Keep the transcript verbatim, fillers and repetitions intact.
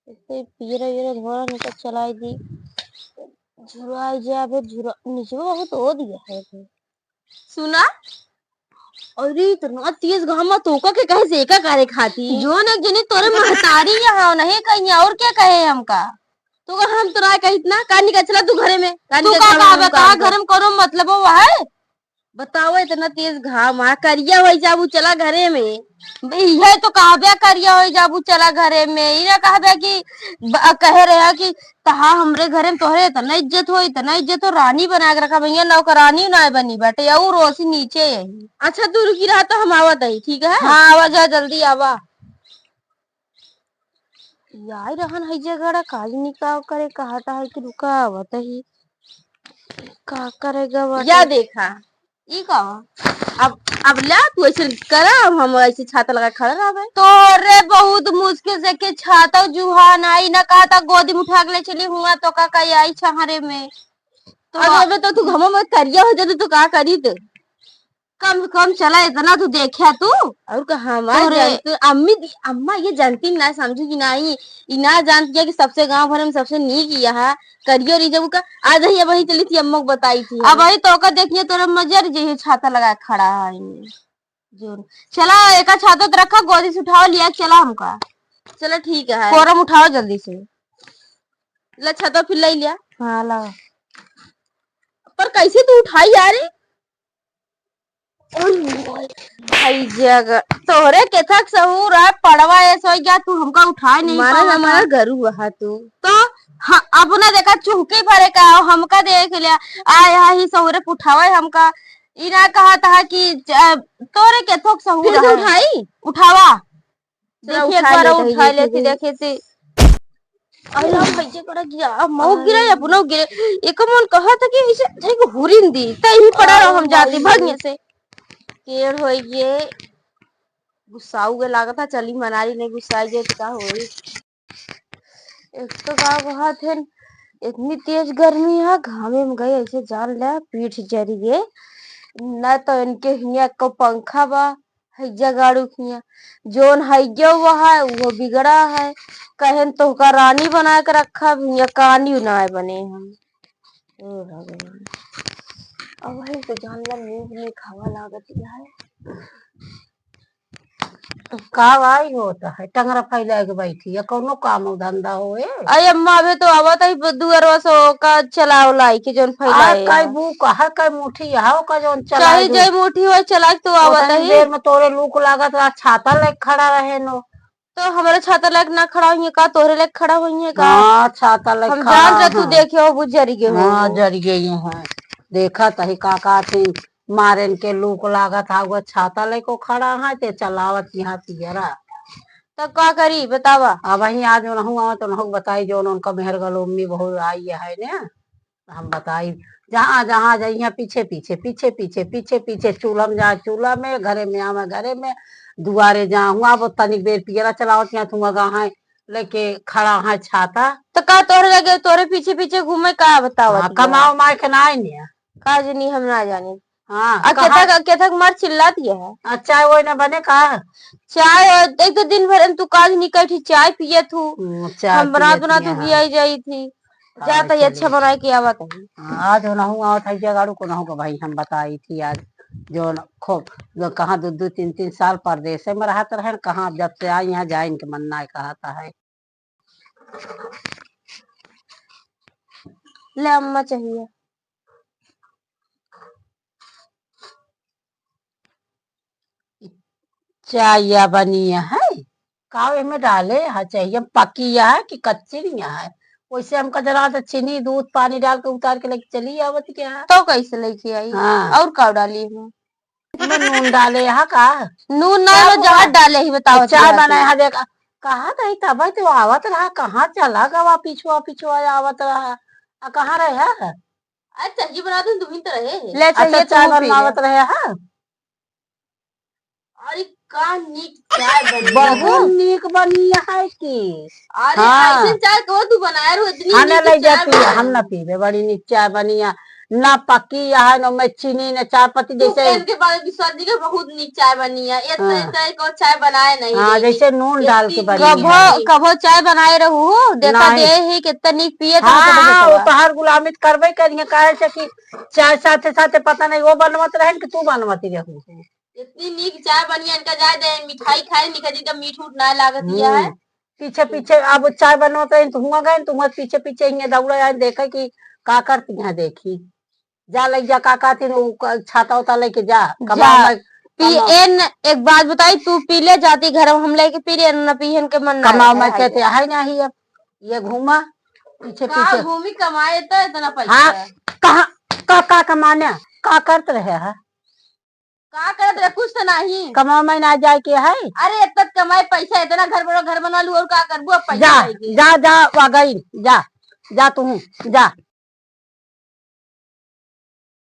ऐसे पियरा, पियरा धोरा निकल चलाई दी। झुराई जाबे, झुरा-, निचवा बहुत हो दिया है। सुना, अरे इतना तेज घामा तोका के कहे से एका करे खाती। जो न एक जनी तोरे महतारी यहाँ नहीं कहीं और क्या कहे हमका? तो का हम तोरा कहित ना, का निकल चला तू घरे में, का तू निकल का चला कहबे, हम का काम घर में करो मतलब वो है? बताओ, इतना तेज घाम आ, करिया होई जाबू, चला घरे में। इहे तो कहबे, करिया होई जाबू, चला घरे में। ई ना कहबे कि ब-, कहे रहे कि तहा हमरे घरे में तोहरे इतना इज्जत हो, इतना इज्जत हो, रानी बना के रखा भैया, नौकरानी ना बनी बाटे, और ओसी नीचे यही। अच्छा, तू रुकी रहा तो हम आवत ही, ठीक है? हाँ, आवा जा, जल्दी आवा। यार रहन है जगड़ा, काज निकाव करे, कहता है कि रुका आवत ही। का करेगा बाटे? या देखा, ई का बा? अब, अब ला तू ऐसे करा, अब हम ऐसे छाता लगा खड़ा रहबे। तोरे बहुत मुश्किल से के छाता जुहा ना, ई ना कहता गोदी में उठा के ले चली हुआ तो का, का आई छहरे में। तो अब अबे तो तू घमो में करिया हो जाते तो का करी तू? कम से कम चला इतना तू देखा तू। और का हमार तोरे जान-, तू अम्मी दी, अम्मा ये जानती ना, समझू कि नहीं? ई ना जानती है कि सबसे गांव भर में सबसे नीक यह करियो रही जब का। आज ही अब वही चली थी, अम्मा को बताई थी। अब वही तो का देखिए तोरे मजर जइहे छाता लगा के खड़ा है इन्हें। जोन। चला एका छाता तो रखा, गोदी से उठाओ लिया, चला हमका। चला ठीक है। कोरम उठाओ जल्दी से। ला छाता फिर लाई लिया। हाँ ला। पर कैसे तू उठाई यार? हई जगह तोहरे केथक सहूर आ पड़वा ऐस होइ गया, तू हमका उठाए नहीं मारा पावत हमारा है। गरु अहा तू। तो ह-, अपना देखा चुहकी भरे का हो, हमका देख लिया। आ यहाँ ही सहूरे पुठावा है हमका। ई ना कहत है कि च-, तोहरे केथक सहूर फिर से है। उठाई? उठावा। चला, देखिए, उठा तोरा लेते हैं, उठा ये लेती, चीज़ें। देखे से। अरे, हम भैया करा गिरा, अब मऊ गिरा या अपनो गिरे। एक मन कहा था कि ऐसे, ऐसे हुरिन दी, तै ही पड़ा रहो, हम जाती भागिए से। केड़ होई ये, गुस्साऊ के लागत है, चली मनाली नहीं गुस्साई जे तो का होई। एक तो का कहत है, इतनी तेज गर्मी है, घामे में गए ऐसे जान ले, पीठ जरी गए। न तो इनके हियाँ को पंखा बा, हैजा गाड़ू हियाँ। जोन हैजा हुआ है, वो बिगड़ा है। कहेन तोहका रानी बना के रखा, हियाँ कानी ना बने हम। ओ भगवान। अब वही तो जान ला, नींद में खावा लागत है। का भाई होता है, टंगरा फैला के बैठी है, कौनो काम धंधा होए? अरे अम्मा, अबे तो आवत है ब-, दुअरवा से ओका चलाव लाई के जौन फैलाए कई है। बू कहा, कई मुठी यहाँ का जौन चलाए चाहे दू। जय मुठी होए, चला के तो आवत ओतनी है। देर में तोरे लूक लागत रहा, छाता लेके खड़ा रहे नो। तो हमारे छाता लेके ना खड़ा होइए का, तोहरे लेके खड़ा होइए का? हाँ, छाता लेके हम खड़ा जान रहे तू हैं। देखे हो, वो जरी गए हाँ, होंगे। जरी गए हैं। देखा तही का का थी। मारेन के लूक लागत हा, वो छाता लेको खड़ा है, ते चलावत यहाँ तियरा। तब का करी, बतावा? अब वहीं आज उनहु आवत, उनहु बताई, जो उनका मेहर गलो मम्मी बहुत आई है ने, हम बताई, जहाँ, जहाँ जाइए, पीछे, पीछे, पीछे, पीछे, पीछे, पीछे, चूल्हा में जा, चूल्हा में, घरे में आवे, घरे में, दुआरे जा, हुआ वो तनिक देर पियरा चलावत यहाँ, तुम गा है, लेके खड़ा है छाता। तो का तोहरे लगे, तोहरे पीछे, पीछे घूमे का बतावत हाँ, बा? कमाओ मार के ना आइने। का जनी हम ना जानी। हाँ, आ, कहाँ? केथक, केथक मार चिल्लात ये है। अच्छा, वो ना बने का? चाय, और एक तो दिन भर में तू काज नहीं करी, चाय पियत हूँ। हम्म, चाय हम बनात, पियत बनात ये तू है। गियाई जाई थी। हाँ, जाता ही अच्छा चलिए। बनाए के आवत है। हाँ, आज उनहु आवत है, जगाड़ू को उनहु को भाई हम बताई थी आज, जो न-, खूब, जो कहाँ दो, दो, तीन, तीन साल परदेस में रहत रहन, कहाँ जब से आई यहाँ जाए इनके मन ना कहता है। ले अम्मा चाहिए। चाय या बनिया है? का एमे डाले है? चाय पकी या है कि कच्ची नहीं है? वैसे हमका जरा तो चीनी, दूध, पानी डाल के उतार के लेके चली आवत क्या? तो कैसे लेके आई? हाँ। और का डाली हूँ? मैं नून डाले यहाँ का? नून ना, क्या मैं हुआ? जहर डाले ही बतावत चाय रहा बनाए तू। हाँ, देखा, कहा गई तब तो आवत रहा, कहाँ चला गवा, पिछुआ, पिछुआ आवत रहा, आ कहाँ रहे है? आज चाय बना दूं, तुम ही तो रहे हैं। ले अच्छा, चाहिए, चाय तू पी ले। बनवावत रहे है? अरे, का नीक चाय बनी है। बहुत नीक बनी है कि। अरे, हाँ। ऐसे चाय कहो तू बनाए रहो, इतनी हाँ, ना नीक ले चाय जाती है, बनी। हम ना पीबे, बड़ी नीक चाय बनी है। ना पकी है, ना में चीनी, ना चाय पत्ती, तू जैसे इनके बारे में विश्वास नहीं कर, बहुत नीक चाय बनी है। ये तो हाँ। इस तरह को चाय बनाए नहीं हाँ, देगी। जैसे नून ये डाल के तीन बनी दिन है। कभो, कभो चाय बनाए रहू, देखा नहीं। दे ही कितना नीक पिए था हाँ, हाँ, वो तो हर गुलामी तो करबे करिए, काहे से कि चाय साथे साथे पता नहीं वो बनवत रहन कि तू बनवती रहू। इतनी नीक चाय बनी है, इनका जाए दे, मिठाई खाए, निकल जी, जब मीठ उठ ना लागत ही है। हम्म। पीछे पीछे अब चाय बनवत रही तो हुआ गए, तो हुआ पीछे पीछे हियाँ दौड़ा आए, देखे कि का करती हैं, देखी। जा लग जा, का कहती हैं, वो क-, छाता उता लेके जा, जा। कमाओ मैं, पी कमाओ। एन, एक बात बताई, तू पी ले जाती घर में, हम लेके पी ले, न पीहन के मन ना कमाओ है, मैं है। कहते है नहीं अब, ये घूमा पीछे का पीछे। घूमी कमाए तो इतना पैसा हाँ, है। कहाँ, का, का कमाने, का करत रहे है? का करत रहे? कुछ तो नहीं। कमाओ मैं ना जाए के है। अरे, इतना कमाए पैसा, इतना घर बनो, घर बनवा लू, और का करबू अब पैसा जा, लेके? जा, जा, वा गई, जा, जा तू, जा।